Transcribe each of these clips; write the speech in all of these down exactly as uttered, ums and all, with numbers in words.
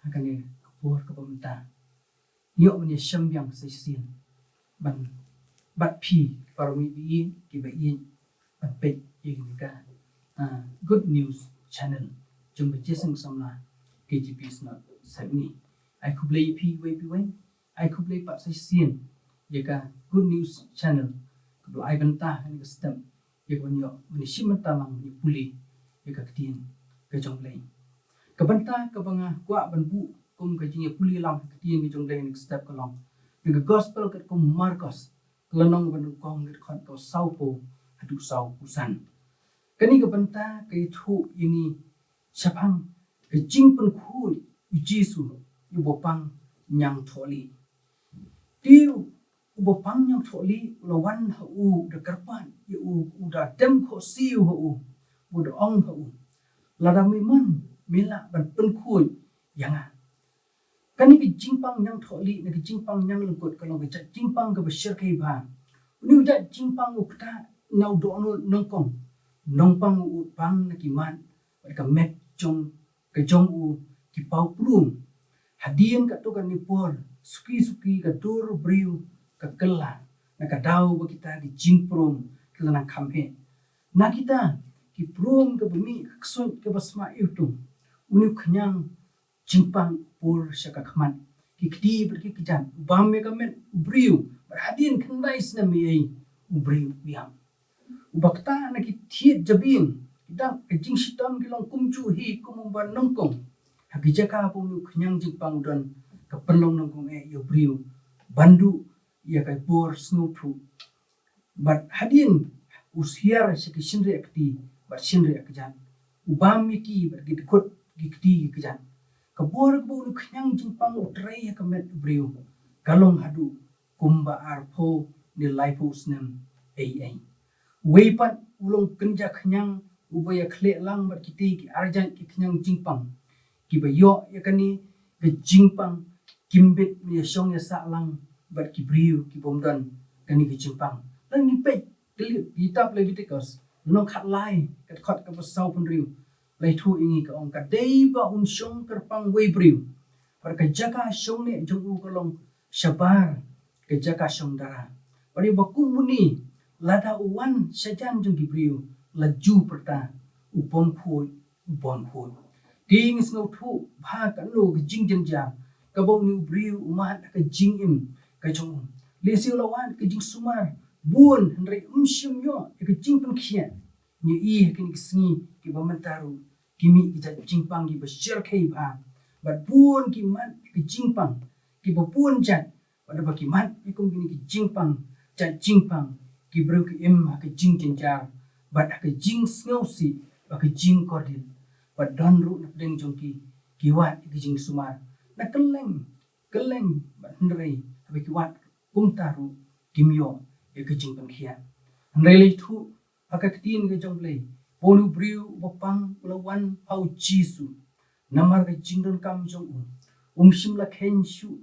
Ha kane ka por kaba mynta, ïoh ban ïa shem biang sa shisien ban bat phi para mih ba ïeit kiba ïeit ban peit ïa kane ka, ah, Good News Channel jong ka Jingïaseng Samla K J P Synod Sepngi. Ai khublei ïa phi wei pa wei, ai khublei pat sa shisien ïa ka Good News Channel kaba la ai bynta ha kane ka step ïa ka ban ïoh ban ïa shim bynta lang ban ïa pule ïa ka ktien ka jong U Blei. Ka bynta kaba nga kwah ban buh kum ka jingïapule lang ha ka ktien ka jong U Blei ha kane ka step ka long na ka Gospel katkum u Markos, ka lynnong banyngkong, ka dkhot kaba sawphew haduh sawphew san. Kane ka bynta ka ïathuh ïa ngi shaphang ka jingpynkhuid u Jisu ïa u bapang ñiangthohlieh. Te u bapang ñiangthohlieh u la wan ha u, u da kyrpad ïa u, u da dem khohsiew ha u, u da ong ha u, "Lada me mon, me lah ban pynkhuid ïa nga." Kane ka jingpang ñiangthohlieh ne ka jingpang ñianglyngkut ka long ka jait jingpang kaba shyrkhei bha. Une u jait jingpang u ktah na u dohnud nyngkong. Nyngpang u pang na ki mat bad ka met jong ka jong u ki paw prum. Hadien katto katne por, suki suki ka dur briew ka kylla na ka daw ba kita ki jingprum ki la nang kham heh. Na kita ki prum kaba mih, ka ksuid kaba sma iwtung, une u khñiang jingpang u pur sha ka khmat, ki kti bad ki kjat, u bam ïa ka met u briew, bad hadien khyndai snem ïa u briew u ïap. Uba ktah na ki thied jabieng, ki dak ka jingshitom ki long kumjuh hi kum uba nyngkong. Ha ki jaka ba une u khñiang jingpang u don, ka pynlong nyngkong eh ïa u briew ban duh ïa ka bor sngewthuh. Bad hadien u hiar sha ki shynriah kti bad shynriah kjat, u bam ïa ki bad ki dkhot ki kti ki kjat. Ka bor kaba une u khñiang jingpang u trei ha ka met u briew ka long haduh kumba arphew ne laiphew snem ei ei. Uwei pat u long kynja khñiang uba ïakhleh lang bad kitei ki arjait ki khñiang jingpang. Kiba ïoh ïa kane ka jingpang kim bit ban ïashong ïasah lang bad ki briew ki bym don kane ka jingpang. Lada ngi peit ka kitab Leviticus, lynnong khatlai, ka dkhot kaba sawphew hynriew, la ïathuh ïa ngi, ka ong, ka dei ba un shong kyrpang wei briew, bad ka jaka shong neh jong u ka long shabar ka jaka shong dara. Bad ïa uba kum une, lada u wan shajan jong ki briew, la ju pyrta, "U bym khuid, u bym khuid." Te ngi sngewthuh bha kano ka jingjynjar kaba une u briew u mad ha ka jingim ka jong u. Lehse u la wad ka jingsumar bun, hynrei um shym ïoh ïa ka jingpynkhiah. Ngi ïohi ha kine ki sngi kiba mynta ruh, ki mih ki jait jingpang kiba shyrkhei bha. Bad bun ki mad ïa ka jingpang kiba bun jait. Bad haba ki mad ïa kum kine ki jingpang, jait jingpang, ki briew ki im ha ka jingjynjar bad ha ka jingsngewsih bad ka jingkordit. Bad don ruh na pdeng jong ki, ki wad ïa ka jingsumar na kylleng kylleng, bad hynrei haba ki wad kumta ruh kim ïoh ïa ka jingpynkhiah. Hynrei la ïathuh ha ka ktien ka jong U Blei ba une u briew uba pang u la wan ha u Jisu. Namar ka jingdonkam jong u, um shym la kheiñ shuh,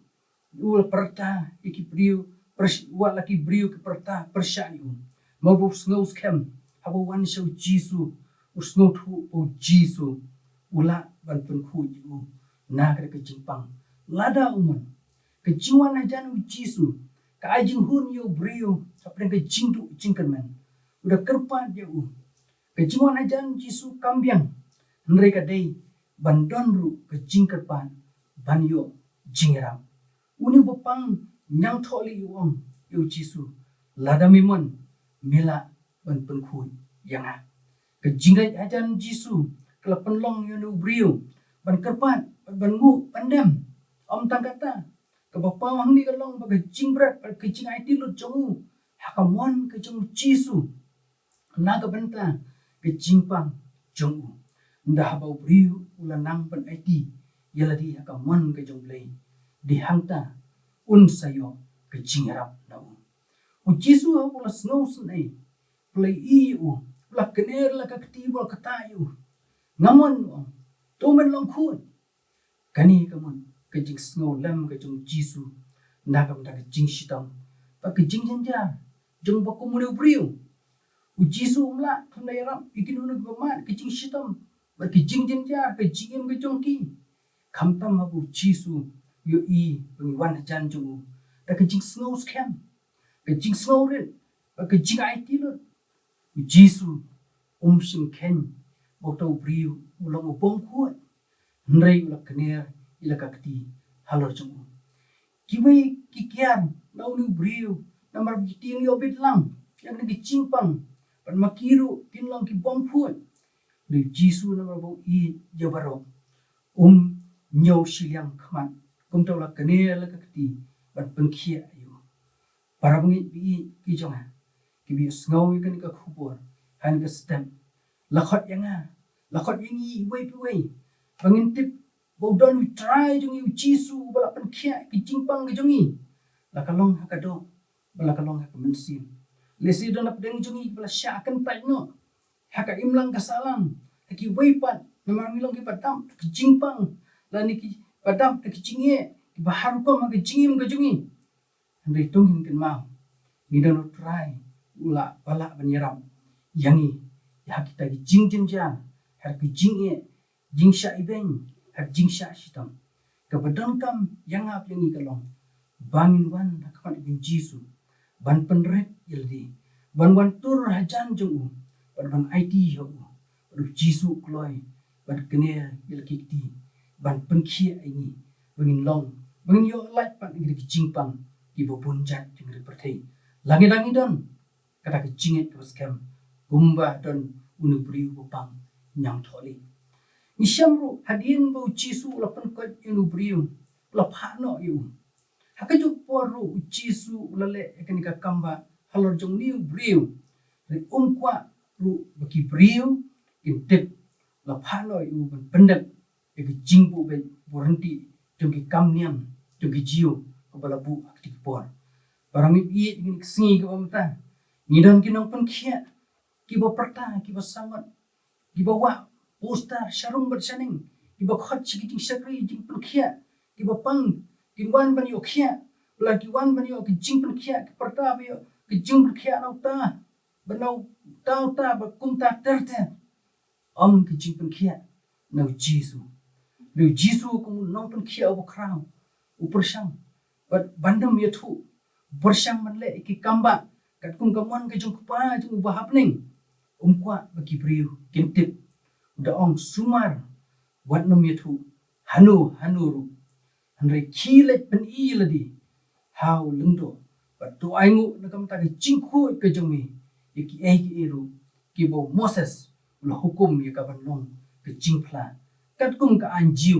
u la pyrta ïa ki briew, pyrs-, wat la ki briew ki pyrta pyrshah ïa u. Namar ba u sngew skhem, haba u wan sha u Jisu, u sngewthuh ba u Jisu u lah ban pynkhuid ïa u na kata ka jingpang lada u mon. Ka jingwan hajan u Jisu ka ai jinghun ïa u briew hapdeng ka jingduh jingkyrmen. U da kyrpad ïa u. Ka jingwan hajan Jisu kam biang, hynrei ka dei ban don ruh ka jingkyrpad ban ïoh jingïarap. Une uba pang ñiangthohlieh u ong ïa u Jisu, "Lada me mon, me lah ban pynkhuid ïa nga." Ka jingleit hajan Jisu ka la pynlong ïa une u briew ban kyrpad, ban nguh, ban dem. Ym tang kata, kaba paw hangne ka long ba ka jingbret bad ka jingaiti lut jong u ha ka mon ka jong u Jisu na ka bynta ka jingpang jong u. Ynda haba u briew u la nang pynaiti ïa lade ha ka mon ka jong U Blei, dei hangta un sa ïoh ka jingïarap na u. U Jisu haba u la sngewsynei, u la ïohi ïa u, u la kner la ka kti bad u la ktah ïa u. "Nga mon," u ong, "to men long khuid." Kane ka mut ka jingsngewlem ka jong u Jisu na ka bynta ka jingshitom bad ka jingjynjar jong uba kum une u briew. U Jisu um lah ban ïarap ïa kino kino kiba mad ka jingshitom bad ka jingjynjar ka jingim ka jong ki. Khamtam haba u Jisu u ïohi ba ngi wan hajan jong u da ka jingsngew skhem, ka jingsngew rit, ka jingaiti lut, u Jisu um shym kheiñ ba uta u briew u long u bym khuid. Hynrei u la kner ïa la ka kti halor jong u. Kiwei ki kiar na une u briew namar ba ki tieng ïoh bit lang ïa kane ka jingpang, bad ma ki ruh kin long ki bym khuid. Hynrei u Jisu namar ba u ïeit ïa baroh, um ñiew shiliang khmat, kumta u la kner la ka kti bad pynkhiah ïa u. Para bangeit ba ïeit ki jong nga, kiba ïohsngew ïa kane ka khubor ha kane ka step, la khot ïa nga, la khot ïa ngi iwei pa iwei ba ngin tip ba u don u Trai jong ngi u Jisu uba la pynkhiah ïa ka jingpang ka jong ngi, la ka long ha ka doh bad la ka long ha ka mynsiem. Lehse don na pdeng jong ngi ba la shah kyntait noh ha ka imlang ka sahlang ha kiwei pat, namar ngi long kiba dap da ka jingpang, lane kiba dap da ka jingeh, kiba har rukom ha ka jingim ka jong ngi. Hynrei to ngin kynmaw, ngi don u Trai uba lah ban ïarap ïa ngi ha kita ki jingjynjar, ha ki jingeh, jingshah ibeiñ, ha jingshah shitom. Kaba donkam ïa nga bad ïa ngi ka long ba ngin wan ha khmat jong u Jisu, ban pynrit ïa lade, ban wan tur hajan jong u, bad ban aiti ïa u, bad u Jisu u kloi ban kner ïa la ki kti, ban pynkhiah ïa ngi ba ngin long, ba ngin ïoh lait pat na ki jingpang kiba bun jait jong ka pyrthei. La ngi dang ngi don kata ka jingngeit kaba skhem kumba don une u briew ba pang ñiangthohlieh. Ngi shem ruh hadien ba u Jisu u la pynkoit ïa une u briew, u la phah noh ïa u. Ha kajuh ka por ruh u Jisu u la leh ïa kane ka kambah halor jong une u briew. Hynrei um kwah ruh ba ki briew kin tip, u la phah noh ïa u ban pyndep ïa ka jingbuh beit buh ryntih jong ki kam niam jong ki Jiw kaba la buh ha kata ka por. Para bangeit ba ïeit, ha kane ka sngi kaba mynta ngi don ki nongpynkhiah kiba pyrta, kiba sangot, kiba wah poster sharum bad shaneng, kiba khot sha ki jingshakri jingpynkhiah, kiba pang, kin wan ban ïoh khiah, ba la ki wan ban ïoh ki jingpynkhiah, ki pyrta ba ïoh ki jingpynkhiah na uta, ba na uta uta, ba kumta ter ter. Ym ki jingpynkhiah na u Jisu. Hynrei u Jisu kum u nongpynkhiah uba khraw, u pyrshang bad ban ym ïathuh, u pyrshang ban leh ïa ki kambah katkum ka mon ka jong u Kpa jong u ba ha bneng. Um kwah ba ki briew kin tip. U da ong, sumar, wat nym ïathuh hano hano ruh. Hynrei khie leit pyni ïa lade ha u lyngdoh, bad to ainguh na ka bynta ka jingkhuid ka jong me ïa kiei kiei ruh kiba u Moses u la hukum ïa ka ban long ka jingphla katkum ka aiñ Jiw.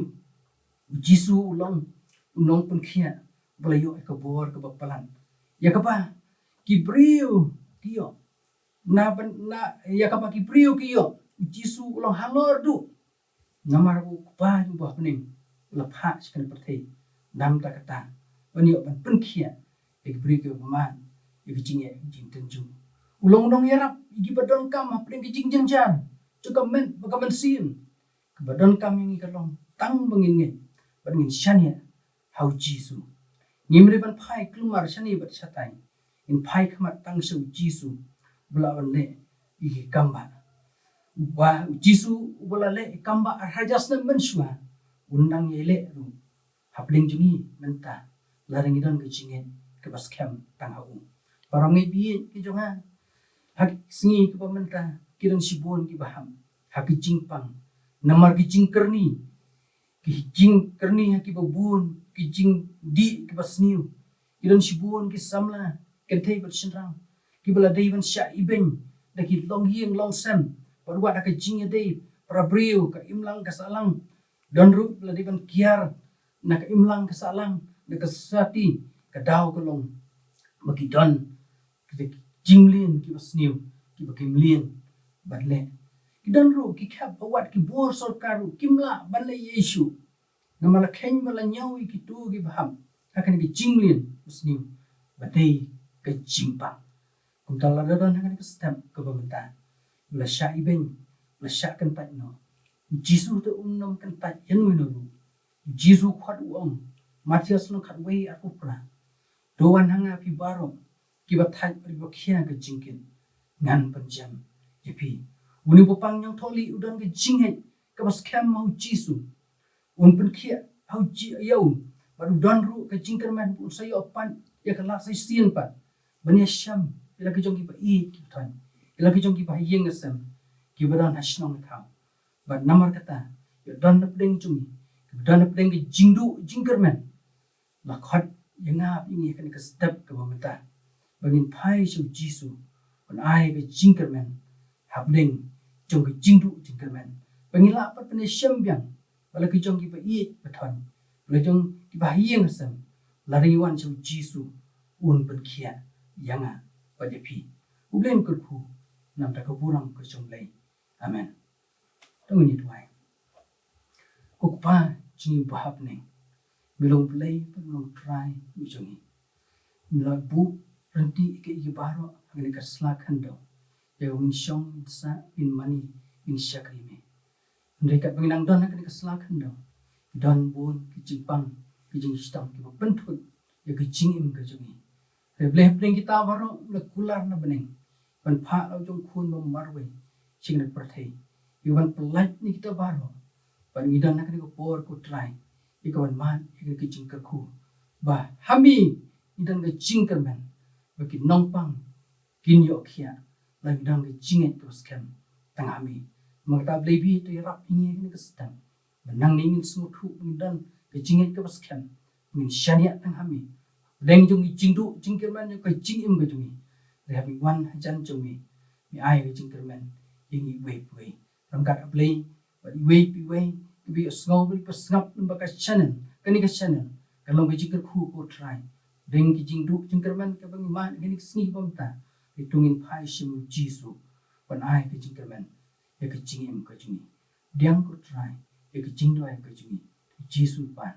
U Jisu u long u nongpynkhiah ba la ïoh ïa ka bor kaba palat, ïa kaba ki briew ki ïoh, na ban, na, ïa kaba ki briew ki ïoh. U Jisu u long halor duh namar u Kpa jong u ba ha bneng u la phah sha kane ka pyrthei. Namar kata, ban ïoh ban pynkhiah ïa ki briew kiba bymman ïa ka jingeh jingtynjuh. U long u nongïarap ïa kiba donkam hapdeng ka jingjynjar jong ka met bad ka mynsiem. Kaba donkam ïa ngi ka long tang ba ngin ngeit bad ngin shaniah ha u Jisu. Ngim dei ban phai kulmar shane bad shatai. Ngin phai khmat tang sha u Jisu ba la wan leh ïa ki kambah. Uba, u Jisu uba la leh ïa ki kambah ar hajar snem mynshuwa, un dang ïaleh ruh hapdeng jong ngi mynta, lada ngi don ka jingngeit kaba skhem tang ha u. Para bangeit ba ïeit ki jong nga, ha ki sngi kiba mynta ki don shibun kiba hap ha ki jingpang namar ki jingkyrni, ki jingkyrni ha kiba bun, ki jingdih kiba sniew. Ki don shibun ki samla kynthei bad shynrang kiba la dei ban shah ibeiñ da ki longïing longsem, bad wat da ka jingïadei para briew, ka imlang ka sahlang. Don ruh ba la dei ban kiar na ka imlang ka sahlang da ka society, ka daw ka long ba ki don ki jingmlien kiba sniew, kiba ki mlien ban leh. Ki don ruh ki khep ba wat ki bor sorkar ruh kim lah ban leh ei ei shuh. Namar la kheiñ ba la ñiew ïa kito kiba hap ha kane ka jingmlien ba sniew ba dei ka jingpang. Kumta lada don ha kane ka step kaba mynta ba la shah ibeiñ, ba la shah kyntait noh, u Jisu te um nym kyntait ïano ïano ruh. U Jisu khot u ong, Mathaios lynnong khatwei arphew phra, to wan ha nga phi baroh kiba thait bad kiba khia ka jingkit, ngan pynjem ïa phi. Une uba pang ñiangthohlieh u don ka jingngeit kaba skhem ha u Jisu. Un pynkhiah ha u ji ïa u, bad u don ruh ka jingkyrmen ba un sa ïoh pat ïa ka lad sa shisien pat ban ïashem ïa la ki jong ki ba ïeit ki ba thoiñ, ïa la ki jong ki ba ha ïing ha sem, ki ba don ha shnong ha thaw. Bad namar kata, ïa don na pdeng jong ngi, ki ba don na pdeng ka jingduh jingkyrmen, la khot ïa nga bad ïa ngi ha kane ka step kaba mynta, ba ngin phai sha u Jisu, ban ai ka jingkyrmen ha pdeng jong ka jingduh jingkyrmen, ba ngin lah pat ban ïashem biang bad la ki jong ki ba ïeit ba thoiñ, bad la jong ki ba ha ïing ha sem. Lada ngi wan sha u Jisu, un pynkhiah ïa nga bad ïa phi. U Blei un kyrkhu na ka bynta ka burom ka jong U Blei. Amen. To ngin ïa duwai. Ko Kpa jong ngi uba ha bneng, me long Blei bad me long Trai jong ngi. Me la buh ryntih ïa kiei kiei baroh ha kane ka sla khyndew, ïa kaba ngin shong, ngin sah, ngin mane, ngin shakri me. Hynrei katba ngi nang don ha kane ka sla khyndew, ki don bun ki jingpang, ki jingshitom kiba pynthut ïa ka jingim ka jong ngi. Hynrei Blei, ha pdeng kita baroh me la kular na bneng ban phah la u jong u Khun ba marwei sha kane ka pyrthei, ïa ban pyllait na kita baroh. Bad ngi don ha kane ka por, ko Trai, ïa ka ban mad ïa kane ka jingkyrkhu ba ha me ngi don ka jingkyrmen, ba ki nongpang kin ïoh khiah, la ngi don ka jingngeit kaba skhem tang ha me. Namar kata Blei, bad to ïarap ïa ngi ha kane ka step, ba nangne ngin sngewthuh ba ngin don ka jingngeit kaba skhem, ba ngin shaniah tang ha me ha pdeng jong ki jingduh jingkyrmen jong ka jingim ka jong ngi. Hynrei haba ngi wan hajan jong me, me ai ka jingkyrmen ïa ngi iwei pa iwei. Ryngkat, A Blei, bad iwei pa iwei kiba ïohsngew bad kiba sngap lyngba ka channel, kane ka channel, kan long ka jingkyrkhu, ko Trai, ha pdeng ki jingduh jingkyrmen kiba ngi mad ha kine ki sngi ba mynta. Hynrei to ngin phai sha me, u Jisu, ban ai ka jingkyrmen ïa ka jingim ka jong ngi. Pdiang, ko Trai, ïa ka jingduwai ka jong ngi, u Jisu Kpa.